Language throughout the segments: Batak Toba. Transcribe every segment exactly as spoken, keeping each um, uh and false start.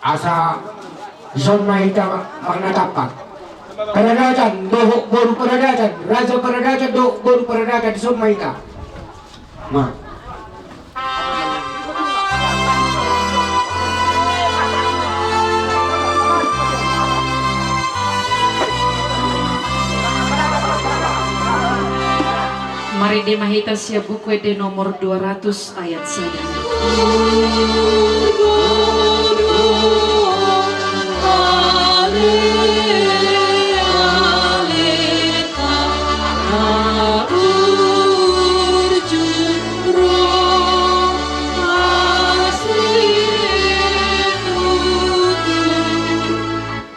Asa dison ma hita ma-, mangatampak. Paradaton dohot boru paradaton, raja paradaton dohot boru paradaton, dison ma hita. Ma. Marende ma hita sian Buku Ende nomor dua ratus ayat sada.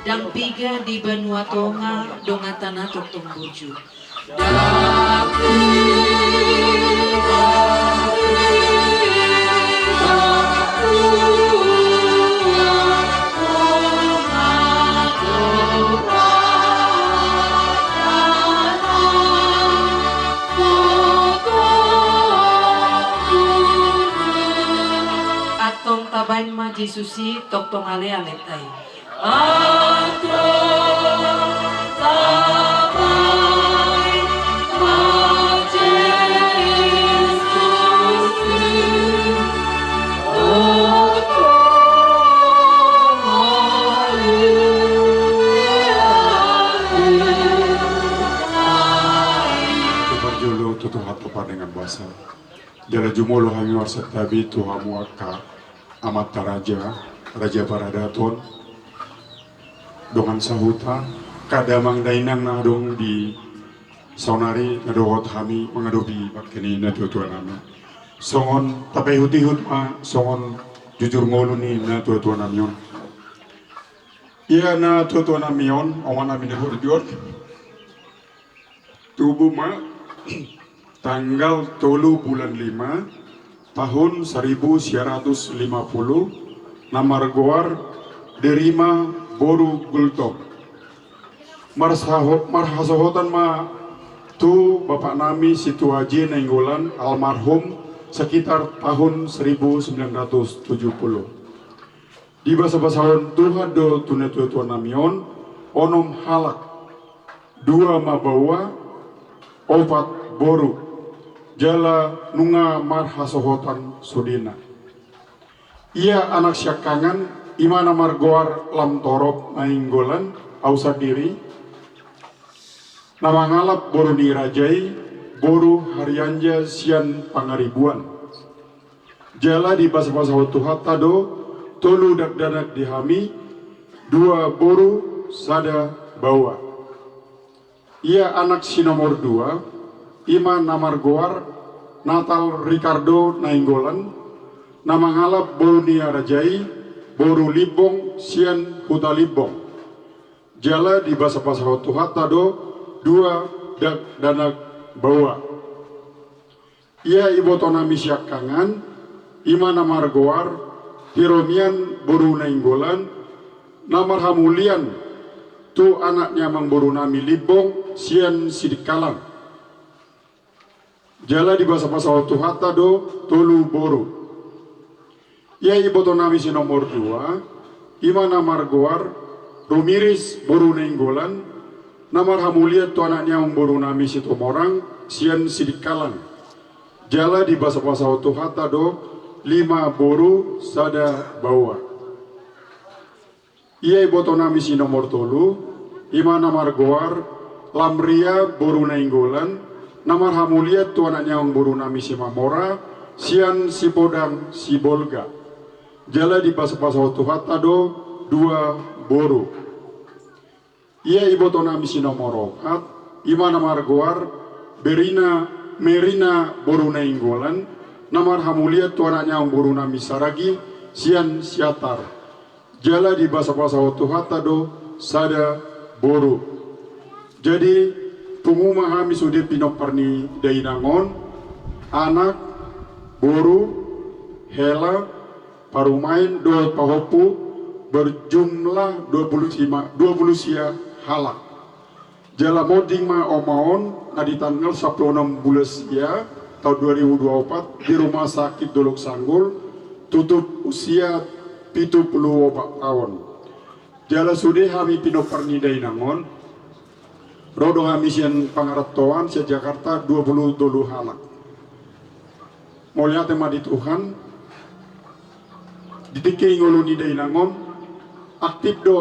Ndang piga di banua tonga dongan tano tongtong burju. Antong tabaen ma Jesus i tongtong alealeta i. Antong tabaen ma Jesus i, tongtong alealeta i. Parjolo tu Tuhanta pardenggan basa. Jala jumolo hami marsantabi tu hamu angka amanta raja, raja paradaton, dongan sahuta, angka damang dainang na adong di saonari na dohot hami mangadopi bangke ni natuatua nami. Songon tapaihutihut ma songon jujur ngolu ni natuatua nami on. Ia natuatua nami on, omak nami na burju on, tubu ma tanggal tolu bulan lima tahun seribu sia ratus lima puluh, na margoar Derima boru Gultom. Marsaho-, marhasohotan ma tu bapak nami Situa J Nainggolan almarhum sekitar tahun seribu sembilan ratus tujuh puluh. Di basabasahon Tuhan do tu natuatua nami on, onom halak, dua ma baoa, opat boru, jala nunga marhasohotan sudena. Ia anak siangkangan, ima na margoar Lamtorop Nainggolan, au sandiri, na mangalap boru ni raja i, boru Harianja sian Pangaribuan. Jala dibasabasahon Tuhanta do tolu dakdanak di hami, dua boru, sada baoa. Ia anak si nomor dua, ima na margoar Natal Ricardo Nainggolan, na mangalap boru ni raja i, boru Limbong sian Huta Limbong. Jala dibasabasahon Tuhanta do dua dakdanak baoa. Ia iboto nami siangkangan, ima na margoar Hiromian boru Nainggolan, na marhamulian tu anak ni amangboru nami Limbong sian Sidikalang. Jala dibasabasahon Tuhanta do tolu boru. Ia iboto nami si nomor dua, ima na margoar Rumiris boru Nainggolan, na marhamulian tu anak ni amangboru nami Situmorang sian Sidikalang. Jala dibasabasahon Tuhanta do lima boru, sada baoa. Ia iboto nami si nomor tolu, ima na margoar Lamria boru Nainggolan, na marhamulian tu anak ni amangboru nami Simamora sian Sipodang Sibolga. Jala dibasabasahon Tuhanta do dua boru. Ia iboto nami si nomor opat, ima na margoar Berina, Merina boru Nainggolan, na marhamulian tu anak ni amangboru nami Saragi sian Siatar. Jala dibasabasahon Tuhanta do sada boru. Jadi, pungu ma hami sude pinompar ni dainang on, anak, boru, hela, parumaen dohot pahompu, berjumlah dua puluh lima, dua puluh sia halak. Jala monding ma oma on na di tanggal sampulu onom bulan sia taon dua ribu dua opat di rumah sakit Dolok Sanggul, tutup usia pitu pulu opat taon. Jala sude hami pinompar ni dainang on, ro do hami sian pangarantoan sian Jakarta dua pulu tolu halak. Mauliate ma di Tuhan, di tingki ngolu ni dainang on, aktif do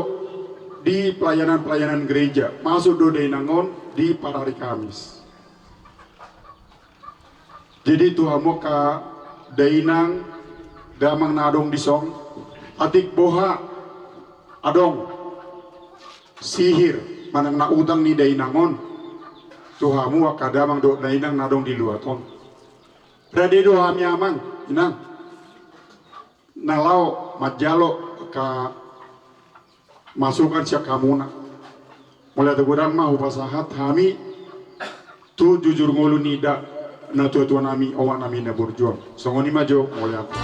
di pelayanan-pelayanan gereja, masuk do dainang on di parari Kamis. Jadi tu hamu angka dainang, damang na adong dison, atik boha adong sihir manang na utang ni dainang on tu hamu angka damang dohot dainang na adong di luat on. Rade do hami amang, inang, na laho manjalo angka masukan sian hamuna. Mauliate godang ma hupasahat hami tu jujur ngolu ni da, natuatua nami, omak nami na burju on. Songon i ma jo, mauliate.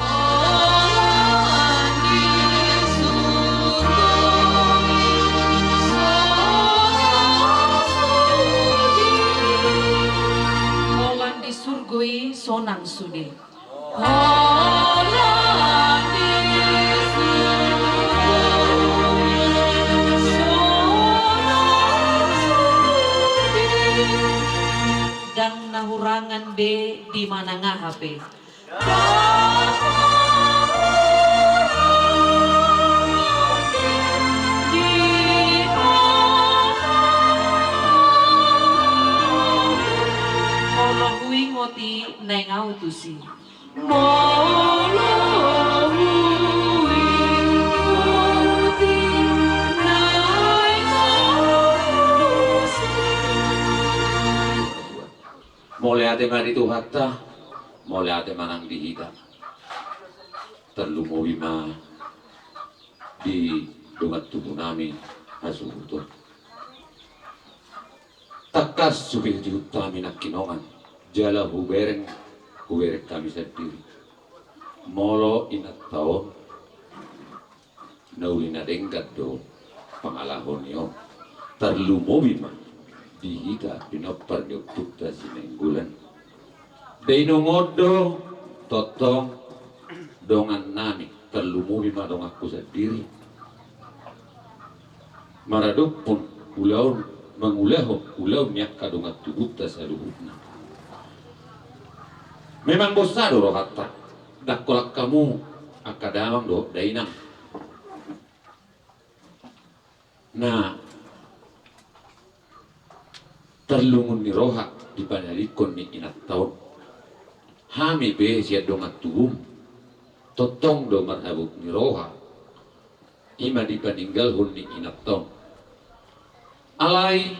Holan di surgo i sonang sude. Ndang na hurangan be di manang aha pe. Molo huingot i naeng ahu tusi. Molo huingot i naeng ahu tusi. Mauliate ma di Tuhanta, mauliate ma nang di hita. Tarlumobi ma di dongan tubu nami hasuhuton. Tangkas hupihutihut hami nangkiningan, jala hubereng, hubereng hami sandiri. Molo inanta on na uli na denggan do pangalaho ni on, tarlumobi ma di hita pinompar ni ompunta Sinainggolan. Dainang on do tongtong dongan nami, tarlumobi ma donganku sandiri. Maradophon ulaon, mangulahon ulaon ni angka dongan tubunta saluhutna. Memang bosa do rohanta, ndang holan hamu angka damang dohot dainang na tarlungun ni roha di panalingkon ni inanta on. Hami pe sian dongan tubum tongtong do marhabot ni roha, i ma di paninggalhon ni inanta on. Alai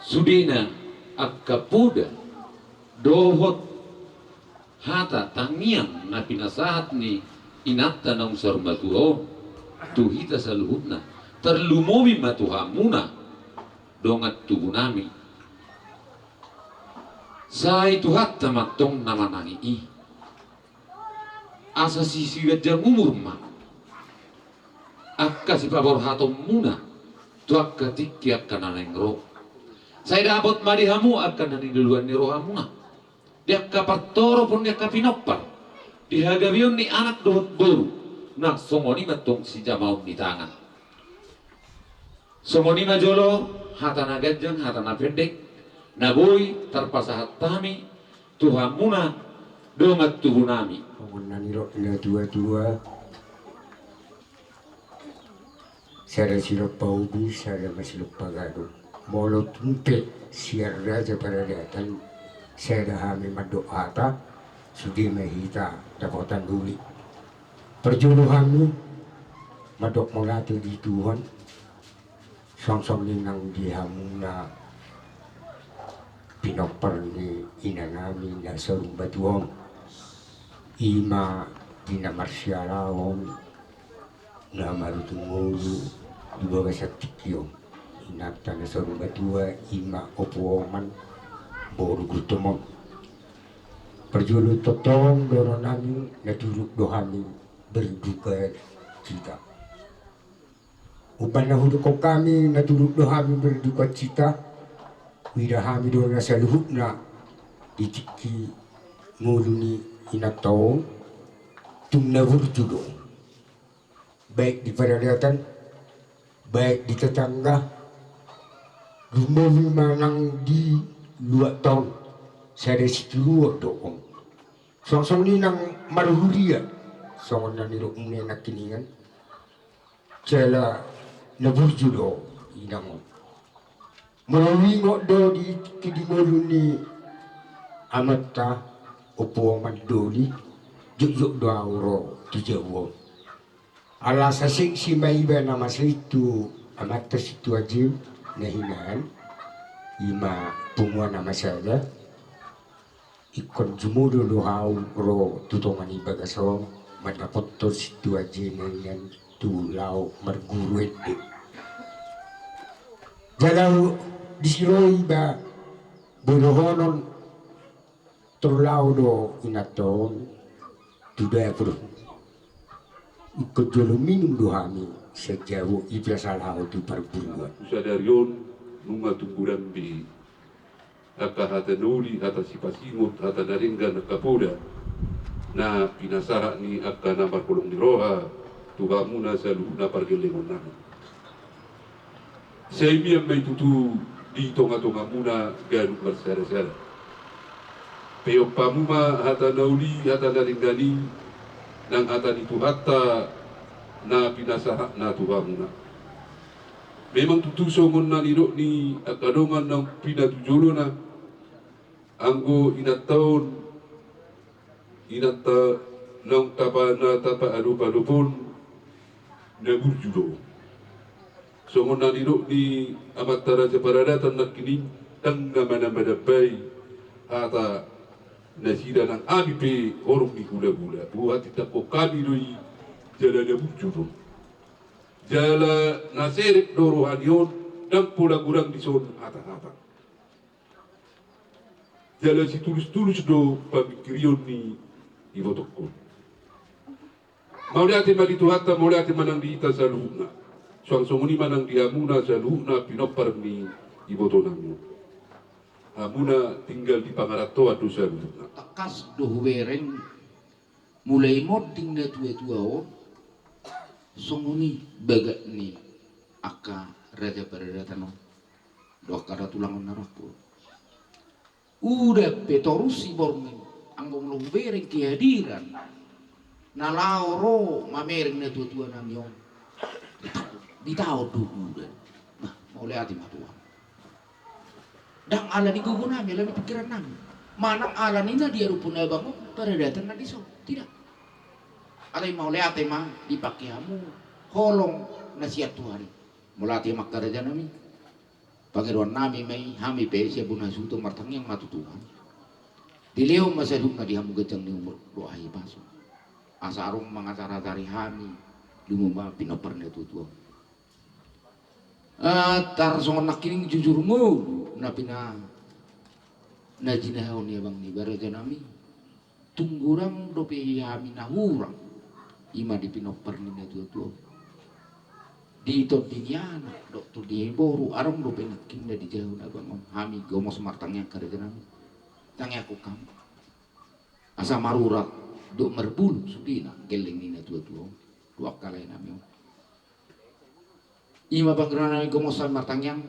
sudena angka poda dohot hata tangiang na pinasahat ni inanta naung saur matua on tu hita saluhutna, tarlumobi ma tu hamuna dongan tubu nami. Sai Tuhanta ma antong na manangi i. Asa si, siganjang umur ma angka sipaborhatonmuna tu angka tingki angka na naeng ro. Sai dapot ma di hamu angka na niluluan ni rohamuna di angka partoropon ni angka pinompar, di hagabeon ni anak dohot boru, nang songon i ma antong sijamaon ni tangan. Songon i ma jolo hata na ganjang, hata na pendek na boi tarpasahat hami tu hamuna dongan tubu nami. Songon na nidok ni natuatua, sada silompa ubi, sada ma silompa gadong. Molo tung pe sian raja paradaton sada hami mandok hata, sude ma hita dapotan uli. Parjolo hami mandok mauliate di Tuhan, songon i nang di hamuna pinompar ni ina nami na saur matua on. I ma di na marsialaon, na marujung ngolu di bagasan tingki on. Inanta na saur matua i ma Ompu Oman boru Gultom on. Parjolo tongtong dohonon nami, na turut do hami berduka cita. Umbahen na hudok hami na turut do hami berduka cita, huida hami do na saluhutna di tingki ngolu ni inanta on, Tung na burju do, baik di paradatan, baik di tetangga, lumobi ma nang di luat on, sada situluan do on. Songon i nang marhuria, songon na nidokmuna nangkiningan, jala na burju do inang on. Molo huingot do di tingki di ngolu ni amanta, Ompu Mandoli, jotjot do ahu ro tu jabu on. Ala sasiksi ma iba na masa i tu amanta Sintua Aji na hinan, i ma punguan na masa i. Ingkon jumolo do ahu ro tu tonga ni bagas on, mandapothon Sintua Aji na hinan tu laho marguru ende. Jala disi ro iba, boi dohonon, tor laho do inanta on tu dapur. Ingkon jolo minum do hami sian jabu, i pe asa laho tu parburuan. Sadari on nunga tumburan be angka hata na uli, hata sipasingot, hata na denggan, angka poda na pinasahat ni angka na marholong ni roha tu hamuna saluhutna pargellengon nami. Sai mian ma i tutu di tongatongamuna ganup marsadasada. Peop hamu ma hata na uli, hata na denggan i, nang hata ni Tuhanta na pinasahatna tu hamuna. Memang tutu songon na nidok ni angka dongan naung pinatujolona, anggo inanta on, inanta naung tapa, na tapaadop-adop on, na burju do. Songon na nidok ni amanta raja paradatan nangkining, ndang na manambai hata nasida nang hami pe horong ni hulahula. Boha, tindangkon hami do i, jala na burju do. Jala na serep do roha ni on, ndang pola godang dison hatahata. Jala situlustulus do pamingkirion ni ibotongkon. Mauliate ma di Tuhanta, mauliate ma nang di hita saluhutna. Suang songon i ma nang di hamuna saluhutna pinompar ni ibotonami on. Hamuna tinggal di pangarantoan do saluhutna. Tangkas do hubereng, mulai monding natuatua on, songon i bagak ni angka raja paradatan on dohot angka datulangon na rangkul. Udan pe torus i borngin, anggo molo hubereng kehadiran na laho ro mamereng natuatuanami on, ditaon do udan. Bah, mauliate ma tu Tuhan. Ndang ala ni gogonami, ala ni pingkirannami, manang ala ni na diadophon abang on paradatan na dison, tidak. Alai mauliate ma dipangke hamu holong na sian Tuhan i. Mauliate ma angka rajanami. Pangidoannami ma i, hami pe sian bona hasuhuton martangiang ma tu Tuhan, dilehon ma saluhutna di hamu ganjang ni umur dohot hahipason, asa adong mangacaracari hami, lumobi ma pinompar ni natuatua on. Ah, tarsongon nangkining jujur ngolu na pina, na jinahahon ni abang niba rajanami. Tung godang dope hami na hurang, i ma di pinompar ni natuatua on, di tondi ni anak dohot tondi ni boru, adong dope nangkin na dijahahon abang on. Hami gomos martangiang angka rajanami, tangiangkon hamu asa marurat dohot marbulung sudena gelleng ni natuatua on tu angka laenami on. I ma pangidoannami, gomos hami martangiang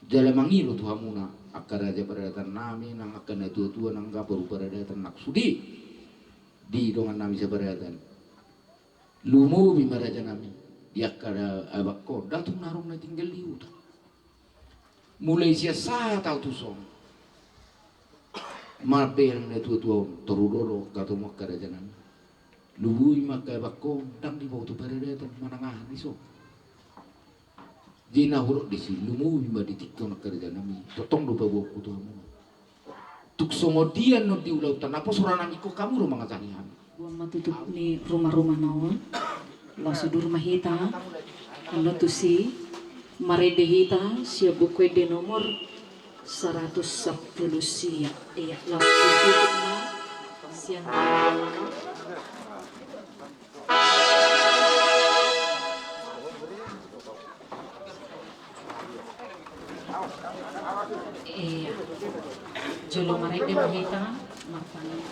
jala mangido tu hamuna angka raja paradatannami, nang angka natuatua, nang angka boru paradatan nang sude di dongannami saparadatan. Lumobi ma rajanami di angka da-, abangkon, datu na adong na tinggal di huta. Mulai sian sahat ahu tuson mamereng natuatua on, toru do dohot hatomu angka rajanami. Lumobi ma angka abangkon, ndang diboto paradatan manang aha dison. Jadi na hudok disi, lumobi ma di tingki on angka rajanami, tongtong do paboaonku tu hamu. Tung songon dia annon di ulaonta, naposo ra nami, ingkon hamu do mangajari hami. Boan ma tutup ni rumaruma na on, laos udur ma hita, annon tusi, marende hita sian Buku Ende nomor saratus sampulu sia. Ia, laos tutup ma sian. Ia. Jolo marende ma hita, martangiang.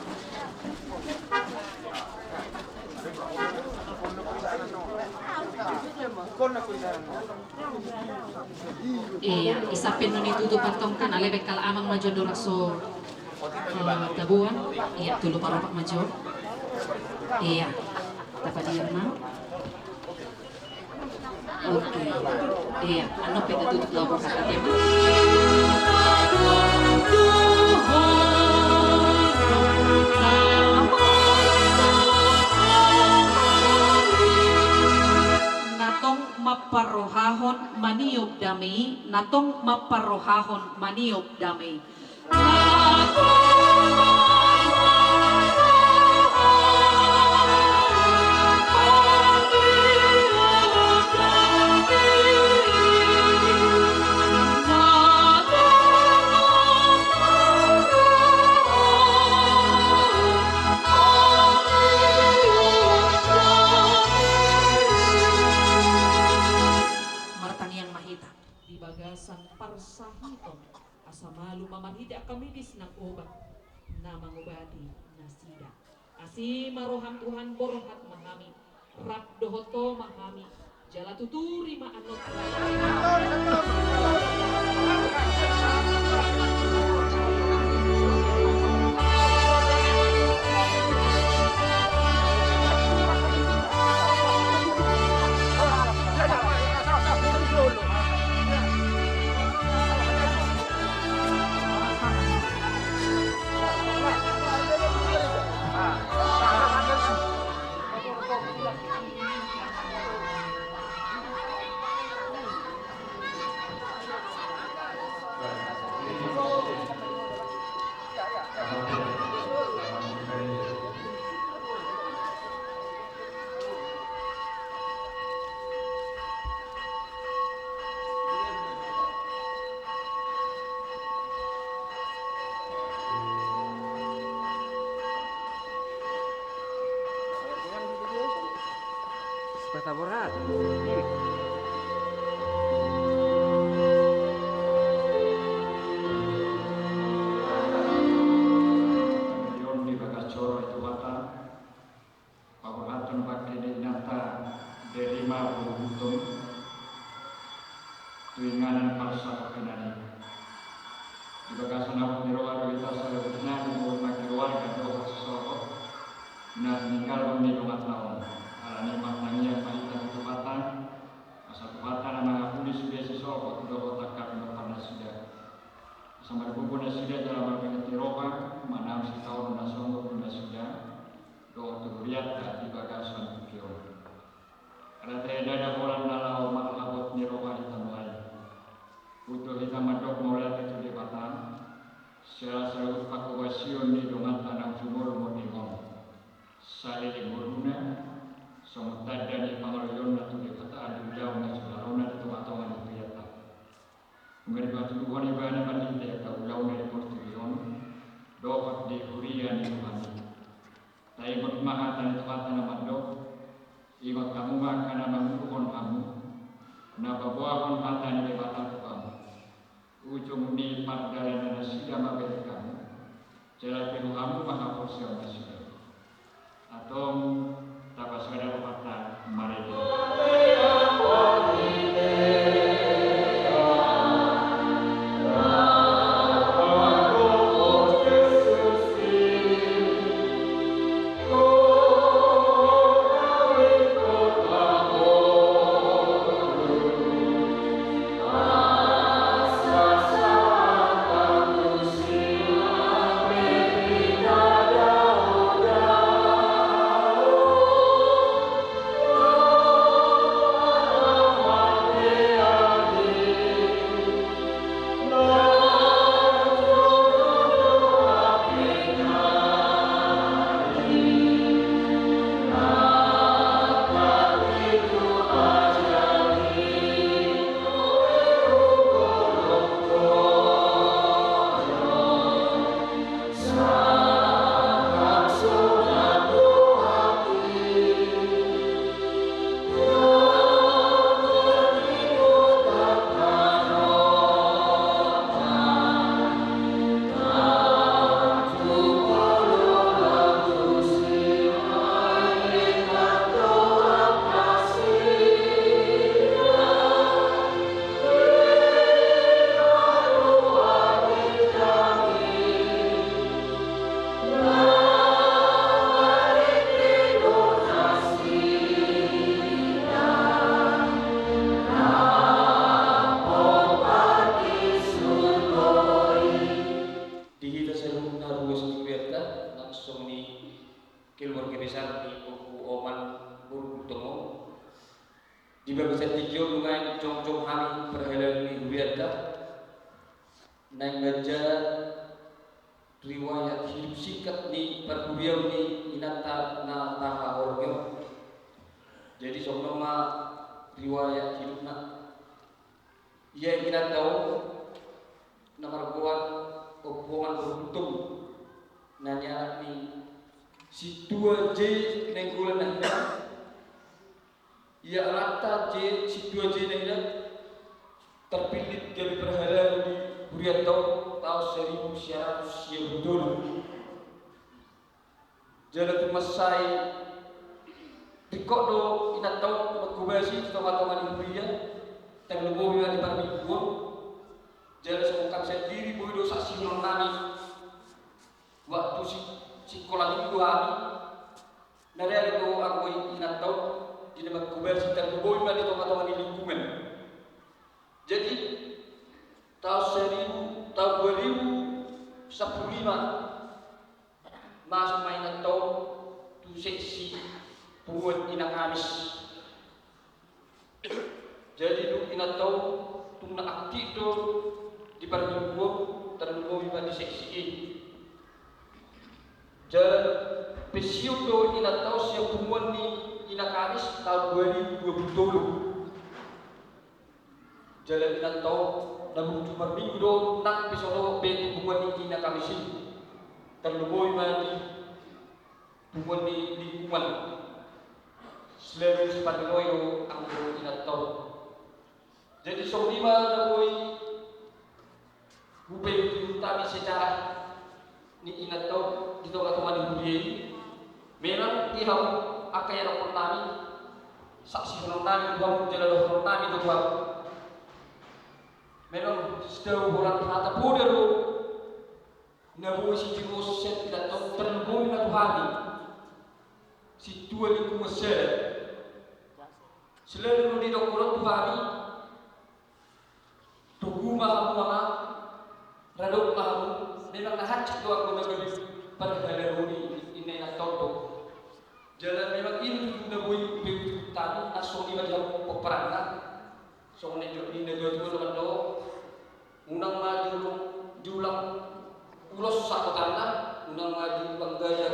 Ia, i sampe nunga tutup antong kan, alai bengkal amang ma jo andorang so, eh, taboan. Ia, tolu paropat ma jo. Ia, tapadiar ma. Oke. Ia, annon pe tatutup laho borhat, ate, amang. Na tong mamparrohahon maniop dame i, na tong mamparrohahon maniop dame i. Martangiang ma hita. Di bagasan parsahiton, asa malum ma marhite angka medis nang obat na mangobati nasida. Asi ma roham Tuhan, borhat ma hami, rap dohot Ho ma hami, jala tuturi ma annon. Sepata borat. Di bagas joro i Tuhanta, paborhathon bangke ni inanta Deli ma boru Gultom tu inganan parsahapingan i. Di bagasan hapot ni roha do hita saluhutna di boru, keluarga dohot sisolhot na tininggalhon ni donganta on. Alani i martangiang ma hita tu Tuhanta, asa Tuhanta na mangapuli sude sisolhot dohot angka pinompar nasida. Asa margogo nasida jala marbingot ni roha manaon sitaonon na songgop tu nasida dohot tu hurianta di bagasan tingki on. Alai ndada holan na laho marhabot ni roha hita nuaeng. Huhut do hita mandok mauliate tu Debata siala saluhut panghobasion ni donganta naung jumolo monding on. Saleleng ngoluna songon tanda ni pangaloionna tu Debata di ulaon na jumolona di tongatonga ni hurianta. Nunga dipatuduhon ibana marhite angka ulaonna di portibi on dohot di huria ni Tuhan i. Taingot ma hata ni Tuhanta na mandok: Ingot hamu ma angka na manguruhon hamu, na paboahon hata ni Debata tu hamu. Ujung ni pardalanannasida ma bereng hamu, jala tiru hamu ma haporseaonnasida. Antong tapasada rohanta marende. Keluarga besar ni Ompu Oman Boru Gultom on. Di bagasan tingki on nuaeng jongjong hami parhalado ni hurianta. Naeng manjalo riwayat hidup singkat ni parhuriaon ni inanta na tahaholongi on. Jadi songon on ma riwayat hidupna. Ia inanta on na margoar Ompu Oman Boru Gultom, na nianak ni Sintua J Nainggolan na hina. Ia alanta J, Sintua J na hina, terpilih jadi parhalado di hurianta on taon saribu sia ratus sia pulu tolu. Jala tung mansai ringkot do inanta on manghobasi di tongatonga ni huria, tarlumobi ma di parmingguon. Jala songon hami sandiri boi do saksihonon nami waktu si, sikola minggu hami, na rade do anggo inanta on di na manghobasi, tarlumobi ma di tongatonga ni lingkungan. Jadi taon saribu, taon dua ribu sampulu lima, masuk ma inanta on tu seksi punguan Inang Amis. Jadi dung inanta on tung na aktif do di parmingguon, tarlumobi ma di seksi i. Jala pensiun do inanta on sian punguan ni Inang Amis taon dua ribu dua pulu tolu. Jala inanta on na burju marminggu do, nang pe so dohot be tu punguan ni Inang Amis i, tarlumobi ma di punguan ni lingkungan. Selalu siparnoi do anggo inanta on. Jadi songon i ma na boi hupaihutihut hami sejarah ni inanta on di tongatonga ni huria i. Memang di hamu angka ianakkon nami, saksihonon nami tu hamu jala dohonon nami tu hamu. Memang setiap bulan hata poda do na boi sijingoson inanta on, tarlumobi ma tu hami sintua lingkungan sada. Selalu do didok do tu hami, togu ma hamu ama, radot ma hamu. Memang na hansit do anggo na gabe parhalado ni inanta on do. Jala memang i do tutu na boi hupaihutihut hami, na songon i ma di hamu pomparanna. Songon na nidok ni natuatua do mandok, unang ma diulang, diulang ulos sahutanna, unang ma diulang gajah.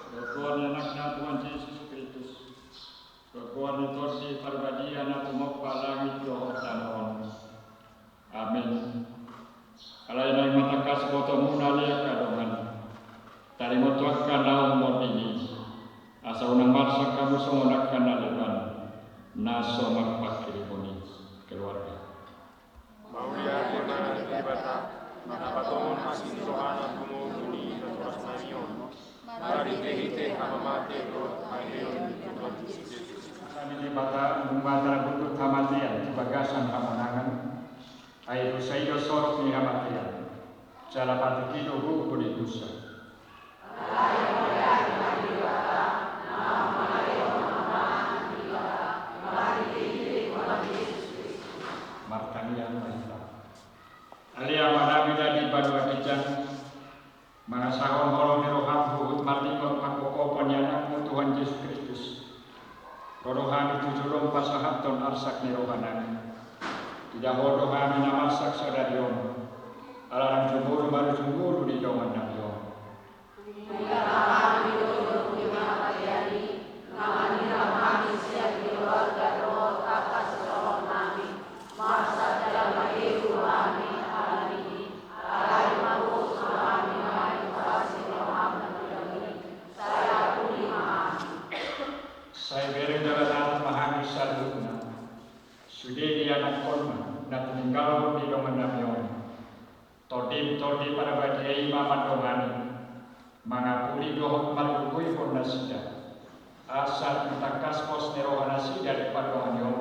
Dohot goar ni Anakna Tuhan Jesus Kristus, dohot goar ni Tondi Parbadia na tumompa langit dohot tano on. Amen. Alai naeng ma tangkas botomuna ale angka dongan, taringot tu angka na monding i, asa unang marsak hamu songon angka na leban, na so marpangkirimon i. Keluarga. Mauliate ma di Debata, na patongon asi ni rohana tu ngolu ni natorasnami on, marhitehite hamamate dohot haheheon ni Tuhan Jesus. Hami Debata, nunga tarbuntut hamatean tu bagasan hamonangan, ai dosa i do sorop ni hamatean, jala patik i do gogo ni dosa. Sahon holong ni roham huhut marningot mangkopkopon ni Anakmu Tuhan Jesus Kristus, ro do hami tu jolom pasahathon arsak ni rohanami. Ida Ho do hami na marsak sadari on, ala naeng jumolo marujung ngolu ni dongannami on. Hingga hami do di hataNi, na mangiram hami sian keluarga dohot angka sisongon nami, marsak jala maheru hami ala ni i, alai magogo hami ma di bagasan roham na uli i, sai apuli ma hami. Sai bereng jala taat ma hami saluhutna, sude di anakkonna na tininggalhon di dongannami on. Tondi, Tondi Parbadia i ma mandongani, mangapuli dohot margogoihon nasida, asa tung tangkas pos ni rohanasida di pandonganion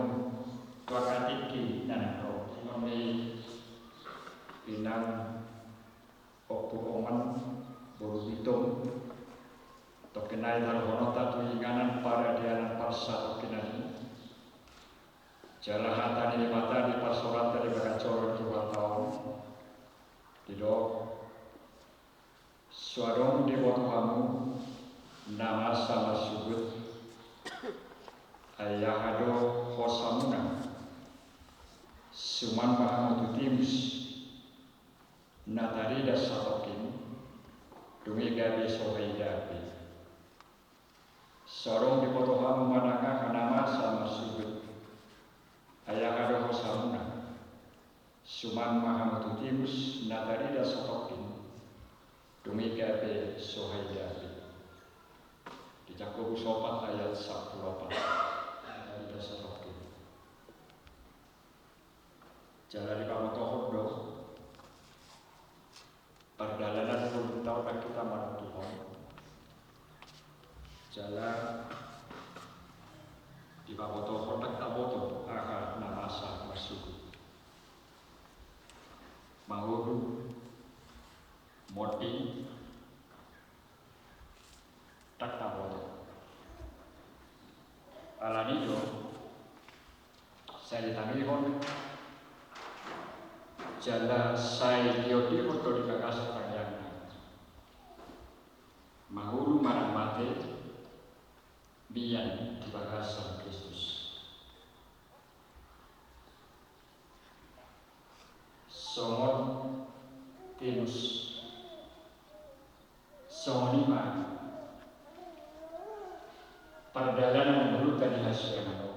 tu angka tingki na naeng ro. Songon i, Inang Ompu Oman, boru Bitung, tongkin nai taruhononta tu inganan paradianan parsatongkinan i. Jala hata ni Debata di parsorata di bagasan joro ni Tuhanta on, didok: So adong diboto hamu na masa marsogot, ai aha do hosamuna? Suman ma hamu tu timus na tarida satongkin, dung i gabe so haida be. So adong diboto hamu manang aha na masa marsogot, ai aha do hosamuna? Suman ma hamu tu timus na tarida satongkin, dung i gabe so haida be. Di Jakobus opat ayat sampulu opat. Na tarida satongkin. Jala dipabotohon do pardalanan ngolunta on, ndang hita manutuhon. Jala dipabotohon, ndang taboto aha na masa marsogot. Mangolu, monding, ndang taboto. Ala ni i do, sai ditangihon jala sai diondihon do di bagasan tangiangna. Mangolu manang mate, mian di bagasan Kristus. Songon timus, songon i ma pardalanan ngolunta di hasiangan on.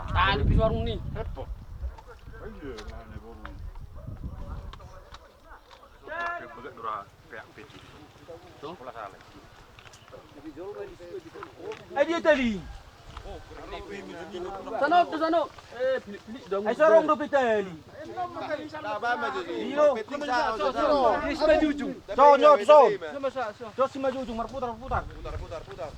Tali pis warung ni. Ai dia tali. Sano tu sano. Ai sorong dope tali. Iyo. Dia si Manjujung. Son, yo, son. Son si Manjujung, marputar, marputar. Putar, putar, putar.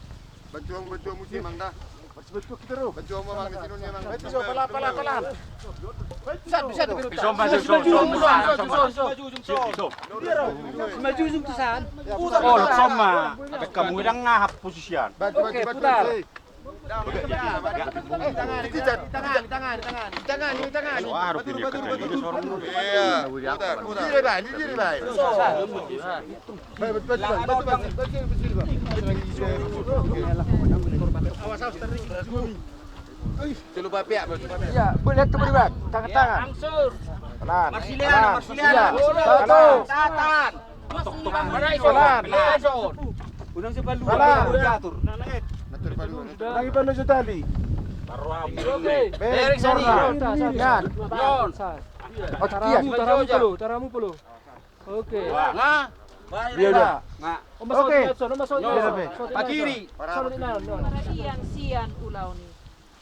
Bantuan, bantuan musim, Mang, dah. Bantuan kita, bro. Bantuan, Mang, di sini, Mang. Bantu, so, pala, pala, pala. Satu, satu. Bisa, Mang, bisa, bisa, bisa. Si Manjujung tu san. Oh, lo, son, Mang. Kamu udah ngahap posisian. Oke, putar. Di tangan, di tangan, di tangan, di tangan. Iya, putar, putar. Awas, awas, teri. Iya, boleh tuh, Bang. Tangan, tangan. Angsur. Pelan. Marsilia, pelan. Marsilia. Iya. Satu. Tahan. Pelan. Pelan. Unang si Palu. Pelan. Diatur. Lagi Palu si tali. Oke. Beres, sorna. Yan. Yon. Oke, taramu, taramu, Palu, taramu, Palu. Oke. Nah. Dia udah. Oke. Pak kiri. Para ian sian ulaon i.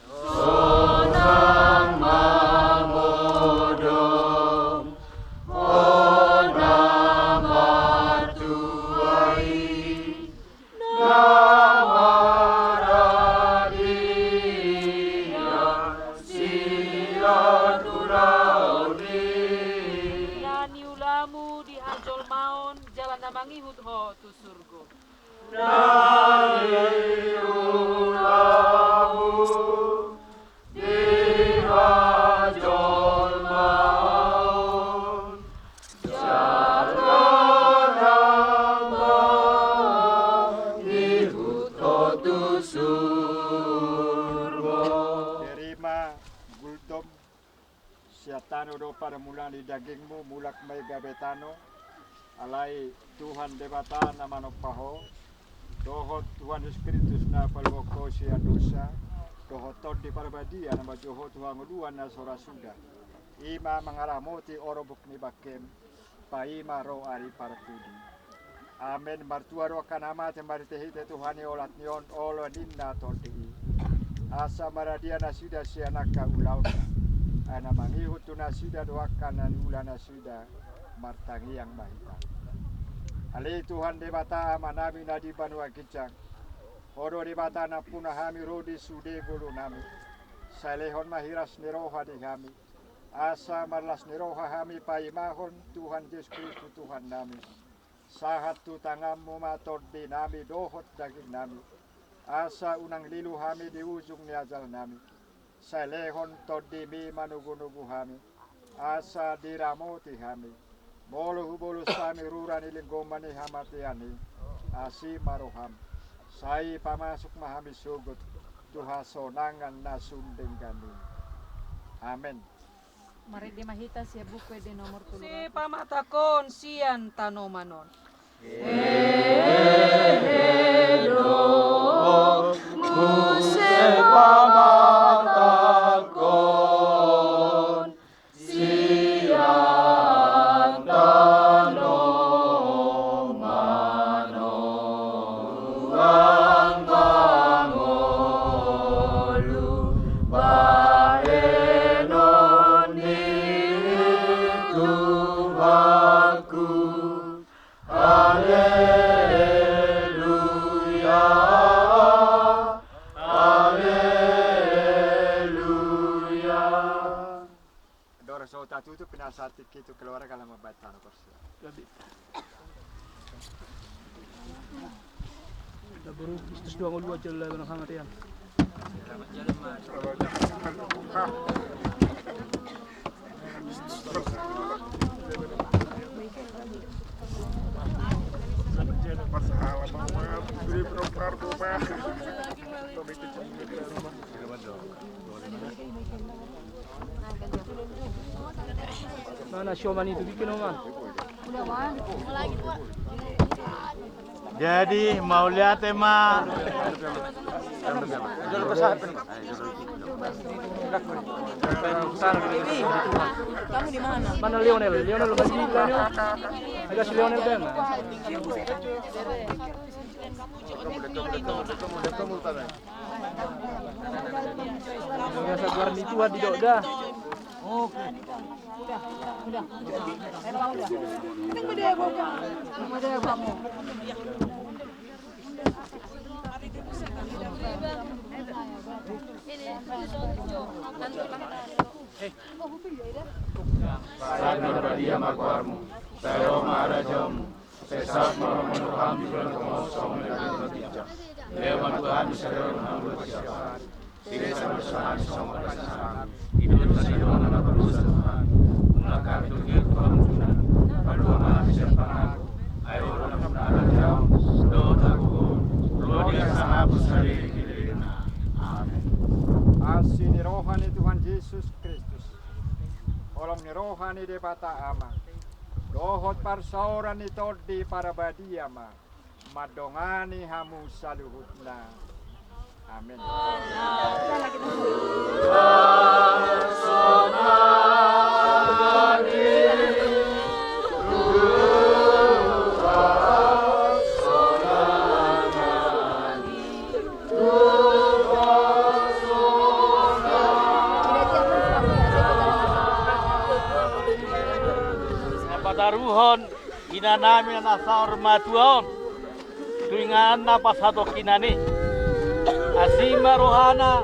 Sonang mangodom, on na martua i, na maradian sian ulaon i. Na niulamu di hajolmaon jala na mangihut ho tu surgo. Na niulamu di hajolmaon jala na mangihut ho tu surgo. Terima gultom. Sian tano do parmulaan ni dagingmu, mulak ma i gabe tano. Alai Tuhan Debata na manompa ho, dohot Tuhan Jesus Kristus na paluahon ho sian dosa, dohot Tondi Parbadia na manjou ho tu hangoluan na so ra suda, i ma mangaramoti orbuk ni bangkem, paima ro ari parpudi. Amen. Martua do angka na mate marhitehite Tuhan i olat ni on, olo ninna tondi i. Asa maradian nasida sian angka ulaonna. Ai na mangihut tu nasida do angka na niula nasida, martangiang ma hita. Ale Tuhan Debata Amanami na di banua ginjang, Ho do Debata nampuna hami ro di sude ngolunami. Sai lehon ma hiras ni roha di hami. Asa marlas ni roha hami paimahon Tuhan Jesus Kristus Tuhannami. Sahat tu tanganmu ma tondinami dohot dagingnami. Asa unang lilu hami di ujung ni ajalnami. Sai lehon tondimi manogunogu hami. Asa diramoti hami. Molo hubolus hami rura ni linggoman ni hamatean i. Asi ma roham. Sai pamasuk ma hami sogot tu hasonangan na sun denggan i. Amen. Marende ma hita sian buku ende nomor tolu ratus. Sipamatangkon sian tanoman on. Ehe do, muse pamatangkon sian tanoman on. Tuhan mangolu bahenon ni Tuhanku. Haleluya. Tu pinasahat tingki tu keluarga, laho mambahen tano parsiapan. Gabe. Laboru, Kristus dua ngolu aja lah, bang, sama tiang. Mana sioman itu bikin, Oman? Jadi, mauliate ma. Mana Lionel? Lionel, lu masih di mana? Agak si Lionel kan? Biasa keluar itu di dok dah. Sai ma badia ma goarmu, sai ro ma harajaonmu, sai sahat ma roha ni roham di banua tonga on songon na di banua ginjang. Lehon ma tu hami sadari on hangoluan siapari. Sesa ma dosa nami songon na sesa hami di dosa ni dongan nami na pardosa, Tuhan. Unang hami togihon tu pangunjunan, palua ma hami sian pangago. Ai Ho do nampuna harajaon dohot hagogoon, ro di hangoluan saleleng ni lelengna. Amen. Asi ni roha ni Tuhan Jesus Kristus, holong ni roha ni Debata Ama, dohot parsaoran ni Tondi Parbadia ma mandongani hamu saluhutna. Amen. Pataruhon inanami na saur matua on tu ingananna pasahat hon hinan i. Asi ma rohana,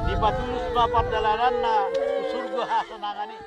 dipatulus ma pardalananna tu surgo hasonangan i.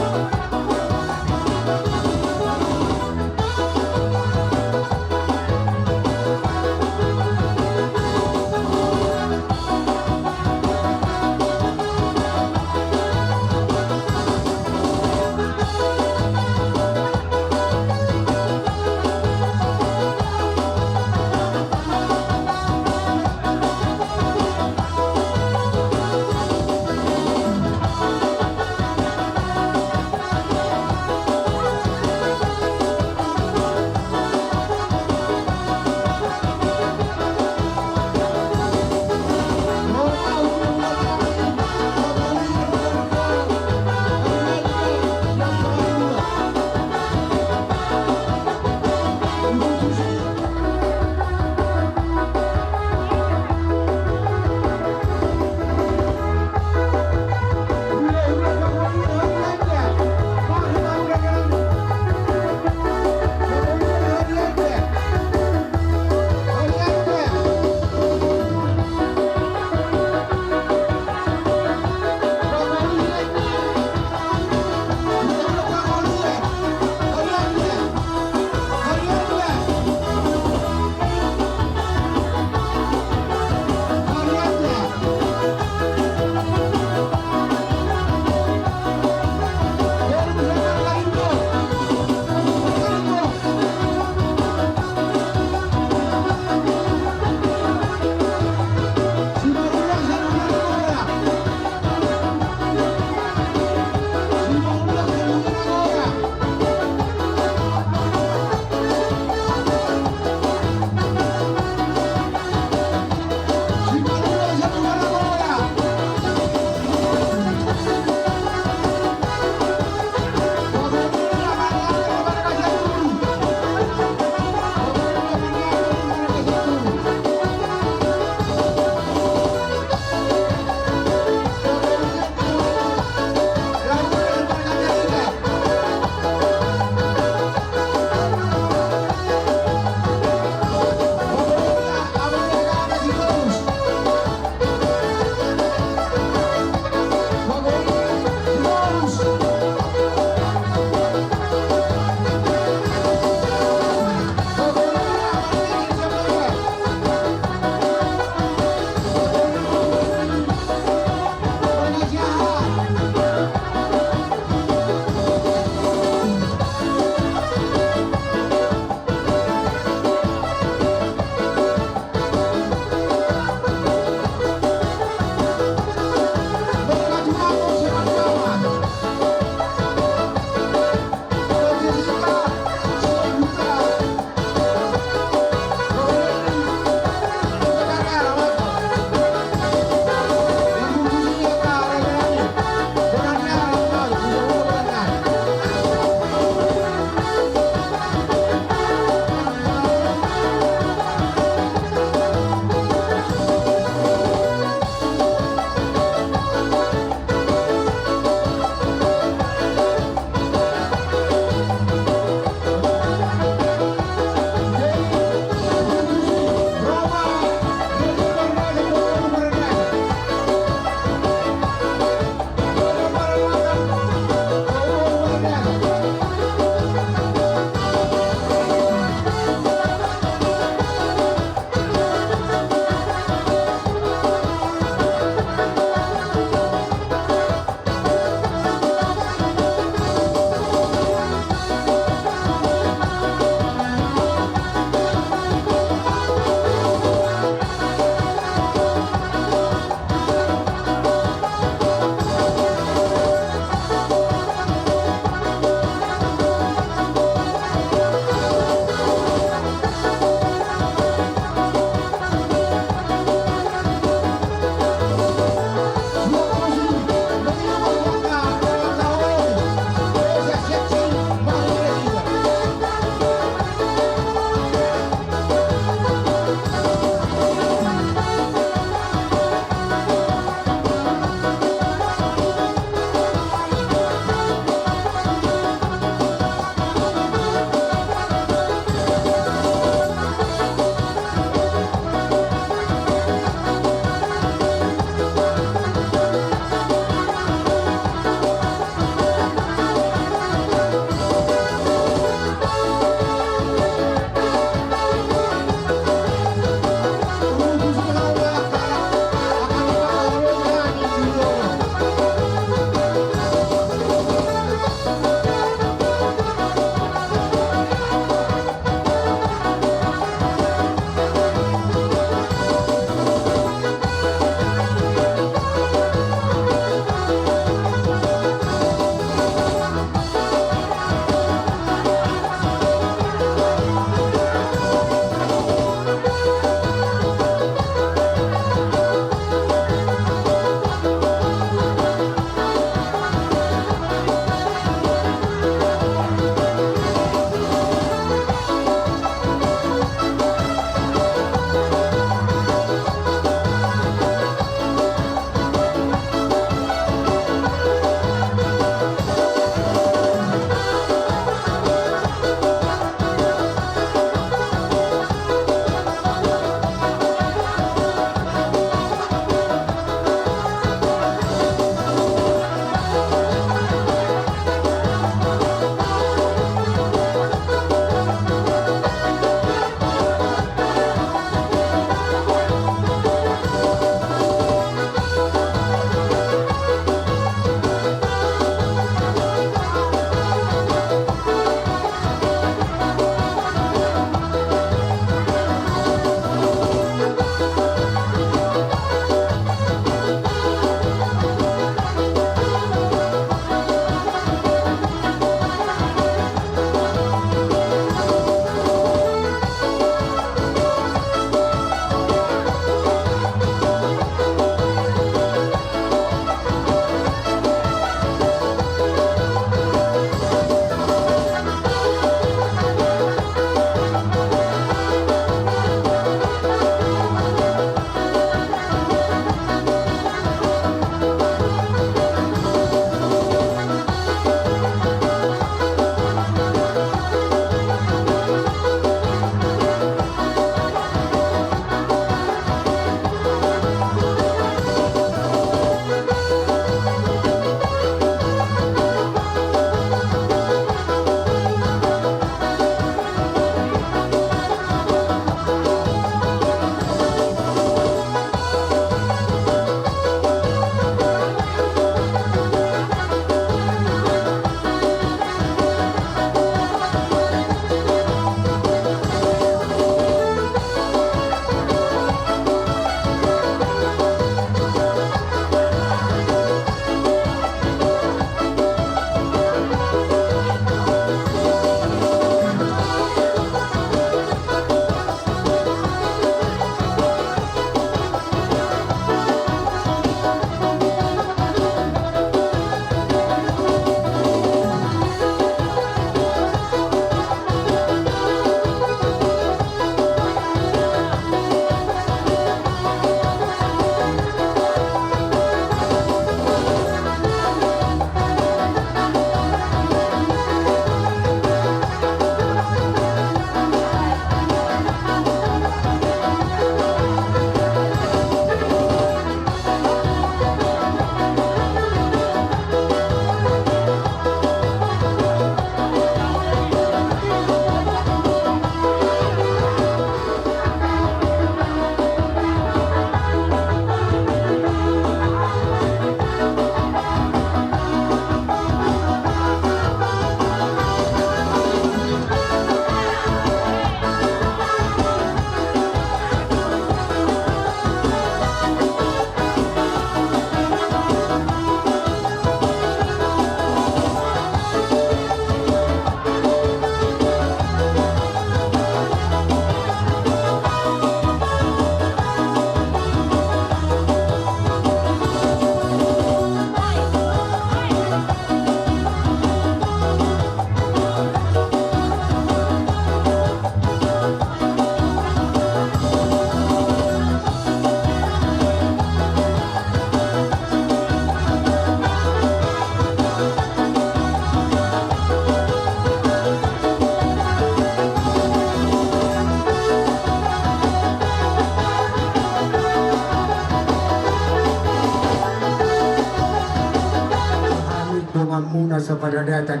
Muna saparadatan,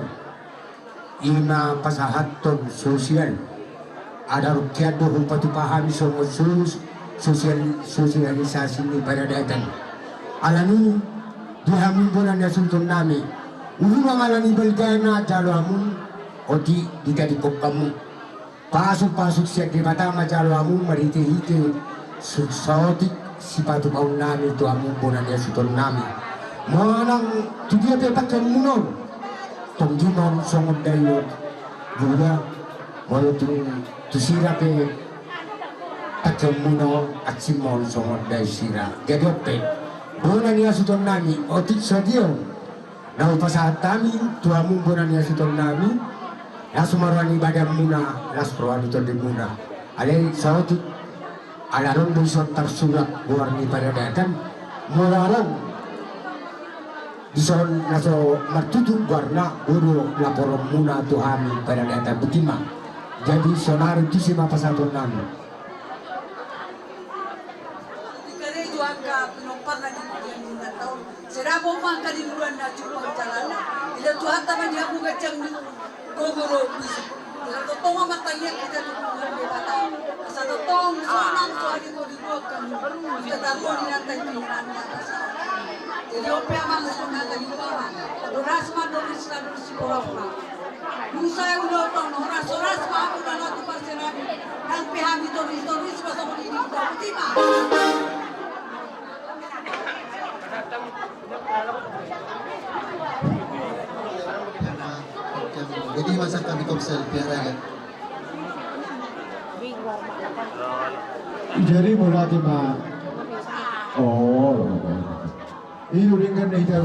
ima pasahathon sosial. Ada rukkian do hupatupa hami songon sos-, sosial, sosialisasi ni paradatan. Alani di hamu bona ni hasuhuton nami, ulang alani balgana jalo hamu, otik di tadi kokkamu. Pasu-pasu sian Debata ma jalo hamu marhite-hite su-, saotik sipatupaon nami tu hamu bona ni hasuhuton nami. Manang tu dia pe pangkeon muna on, tonggi ma on songon daion. Juga, molo tu, tu sira pe pangkeon muna on, asing ma on songon dai sira. Jadi on pe, bona ni hasuhuton nami, otik so dia on. Na hupasahat hami tu hamu bona ni hasuhuton nami, las ma roha ni badan muna, las roha ni tondi muna. Alai saotik, ala adong do dison tarsurat goar ni paradatan, molo adong dison na so martutu goarna, boi do laporon muna tu hami paradatan, boti ma. Jadi sonari disi ma pasahaton nami. Di karejo angka pinomparna di pudian di taon. Sedapot ma angka di bulan na jumpa jalanna. Ila Tuhanta ma di hamu ganjang ni gogo ro bisuk. Ila tongtong ma martangiang hita tu Tuhan Debata. Asa tongtong sonang so adong di buat kami. Hita tarlumobi nantai pinanna. Jadi on pe amang sonang tadi mama. Adoras ma doris na doris si pora-pora. Nunga sai uda otong, horas-horas ma hamu na tu parsenabi. Nang pe hami toris-toris ma songon i di hita, boti ma. Jadi masa kami komsel piara ya. Jadi mulai ma. Oh. Iyo, denggan na hita.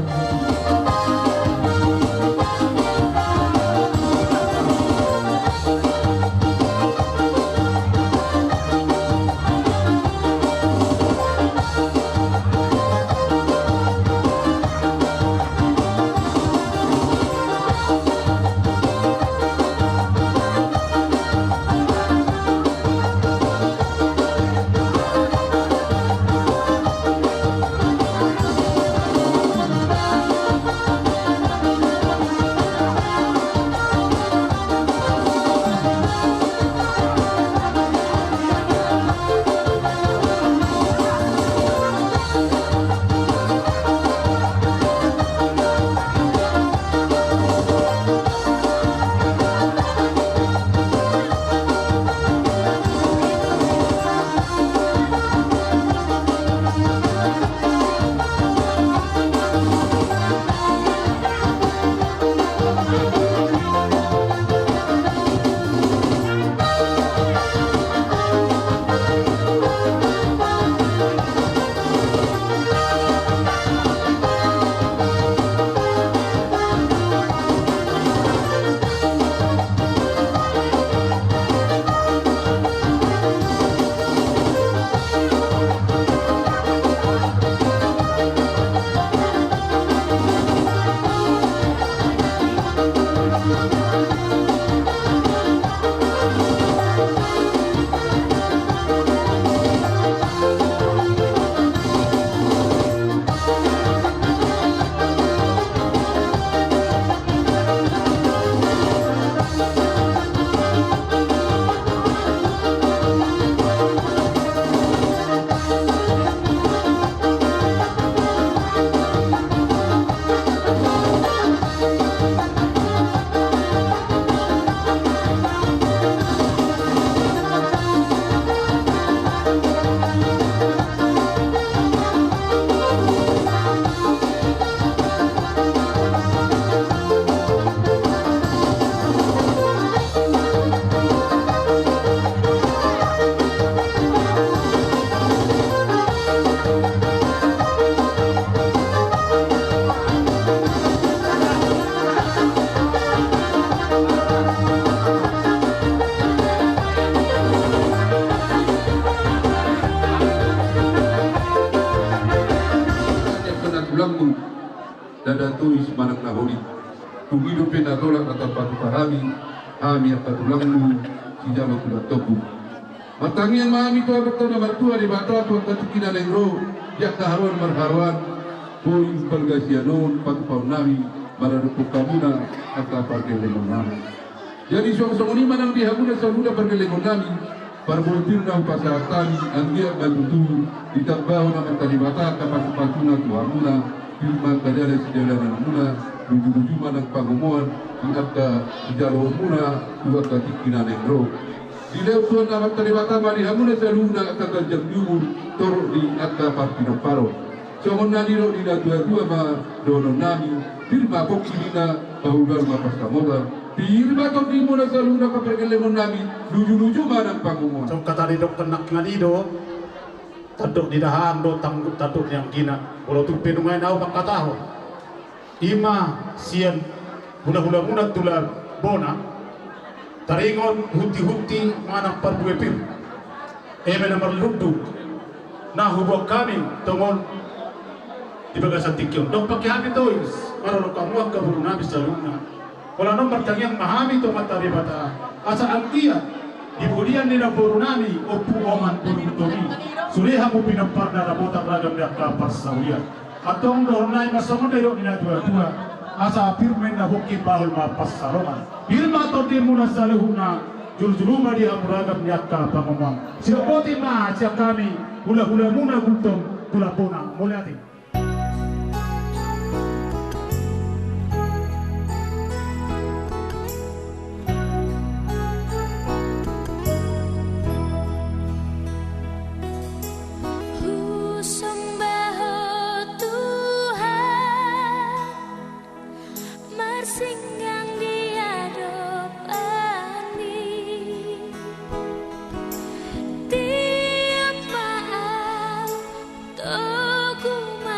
Angka tulangmu, ndada tois manang na holit. Tung i dope na tolap na tarpatupa hami, hami angka tulangmu, sijalo tulang togu. Martangiang ma hami tu Amanta na martua Debata tu angka tingki na naeng ro, di angka haroan marharoan, boi balga sian on patupaon nami, maradophon hamuna angka pargellengon nami. Jadi songon i ma nang di hamuna saluhutna pargellengon nami, parboru pir na hupasahat hami, anggiat ma tutu ditambahon Amanta Debata angka pasupasuna tu hamuna, pir ma angka dalan sidalananmuna, lujuluju ma nang pangomoan di angka sijaloonmuna tu angka tingki na naeng ro. Dilehon Tuhan Amanta Debata ma di hamuna saluhutna angka ganjang ni umur, torop di angka parpinamparon. Songon na nidok ni natuatua ma dohonon nami, pir ma pongki ninna, pahuluan ma pansamotan. Pir ma tondimuna saluhutna angka pargellengon nami, lujuluju ma nang pangomoan. Songon hata ni dokter nangkin i do, tandok ni dahahang do, tandok ni anggina. Molo tung pe nuaeng ahu mangkatahon, i ma sian hulahulamuna tu Labona, taringot hunti-hunti manang parbue pir. Eme na marlundu na huboan hami tongon di bagasan tingki on. Dompak hami tois marolop hamu angka boru nami saluhutna. Holan on martangiang ma hami tu Amanta Debata asa anggiat di bodian ni namboru nami Ompu Oman Boru Gultom i, sude hamu pinomparna dapotan ragam ni angka parsaulian. Antong dohonon nami ma songon na nidok ni natuatua, asa pir ma ninna, pongki bahul ma pansalongan. Pir ma tondimuna saluhutna, jolojolo ma di hamu ragam ni angka pangomoan. Sidok boti ma sian hami hulahulamuna Gultom tu Labona. Mauliate. Husomba Ho Tuhan, marsinggang di adopanMi. Tiop ma ahu, togu ma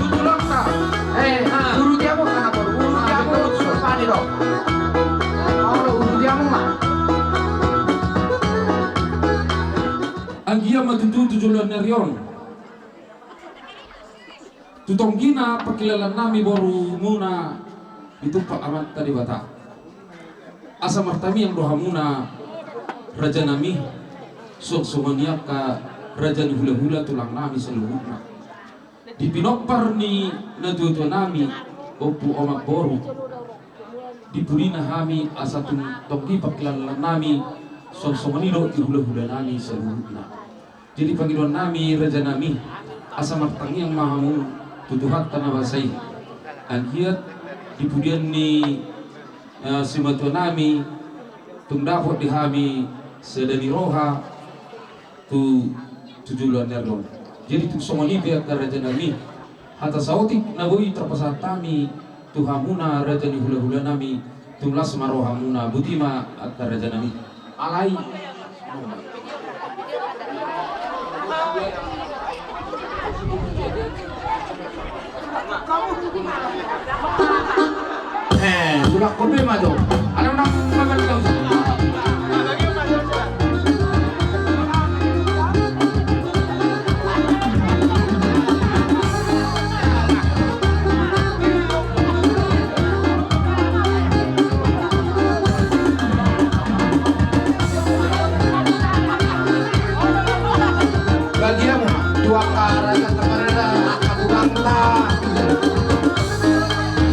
tu tulangta. Eh, uruti hamu ma, uruti hamu ma. Olo, uruti hamu ma. Anggiat ma tutu tu joloan ni ari on tu tonggina pangkilalaan nami borumuna ditumpak Amanta Debata. Asa martangiang do hamuna raja nami, suang songon i angka raja ni hulahula tulang nami saluhutna. Di pinompar ni natuatua nami, ompu omak boru, di pudina hami asa tung tonggi pangkilalaan nami, suang songon i do di hulahula nami saluhutna. Jadi pangidoan nami raja nami, asa martangiang ma hamu tu Tuhanta na basa i. Anggiat di pudian ni, eh, simatua nami tung dapot di hami sada ni roha tu, tu joloan ni ari on. Jadi tung songon i pe angka raja nami, hata saotik na boi tarpasahat hami tu hamuna raja ni hulahula nami, tung las ma rohamuna, boti ma angka raja nami. Alai. Eh, tulak kopi ma jo. Alai unang magal kau. Bagiamu ma tu angka raja tamarena, angka tulangta.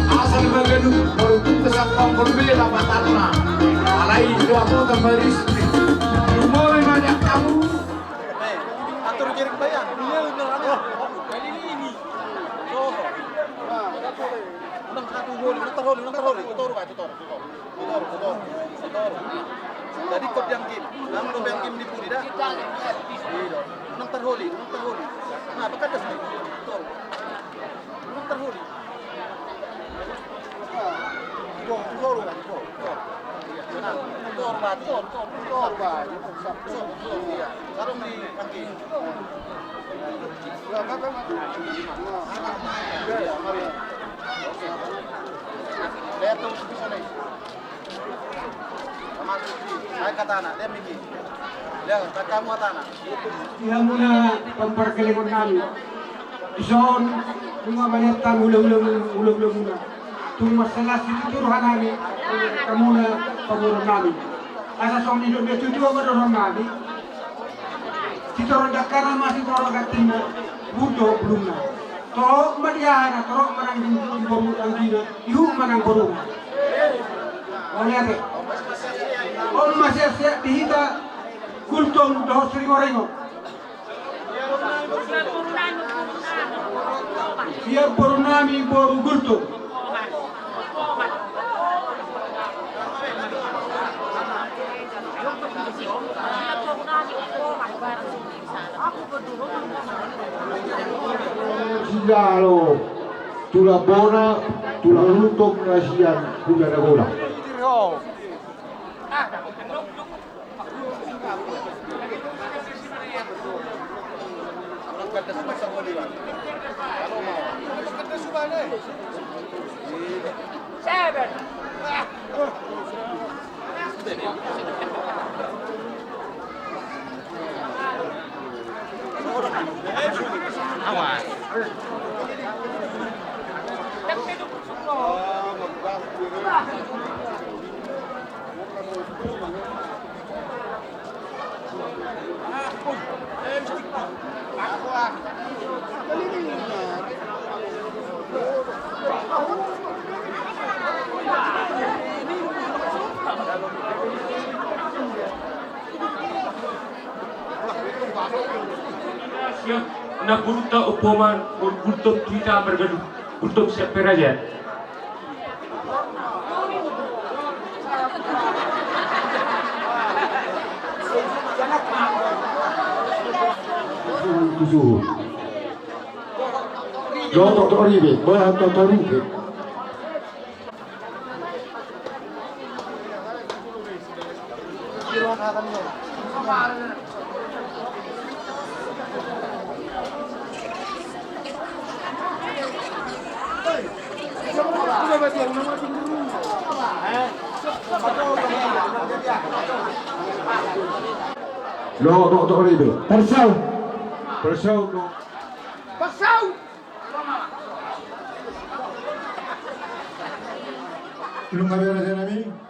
Asal ma ganup, baru tu pesat kongkol be lapatanna. Alai tu aku tambah rispi. Lumori ma di angka mu. Eh, atur giring bayan. Iya, bener aja. Kali ini. Oh. Unang satu holi, unang tarholi, unang tarholi. Toru, Pak, toru, toru. Toru, toru, toru. Jadi kau biang kim. Nang kau biang kim di pudi dah. Iya. Unang tarholi, unang tarholi. Nah, bekas dah sini. Toru. Unang tarholi. Di hamuna pamparkelengon nami. Dison nunga manettan hulahula, hulahula muna. Tung marsalahi situtu roha nami, hamuna pamoruon nami. Asa songon i do, tutu ma do roha nami. Sitoron dangkana ma sitoron gantingna, buto bulungna. Torop ma di aha na, torop ma nang di boru anggina, ihut ma nang boruna. Mauliate. On ma sehat-sehat di hita, Gultom dohot Siringoringo. Sian boru nami boru Gultom. Sijalo tulang bona, tulang Gultom na sian Hulanagola. Awas. Siap, na burunta umpoman, Gultom tu hita margalu, Gultom siap pe raja. Suhut, suhut. Lo toto ribe, bola toto ribe. No, no, no, ribu. Persau. Persau, no. Persau. Lu nggak beres ya, Nami?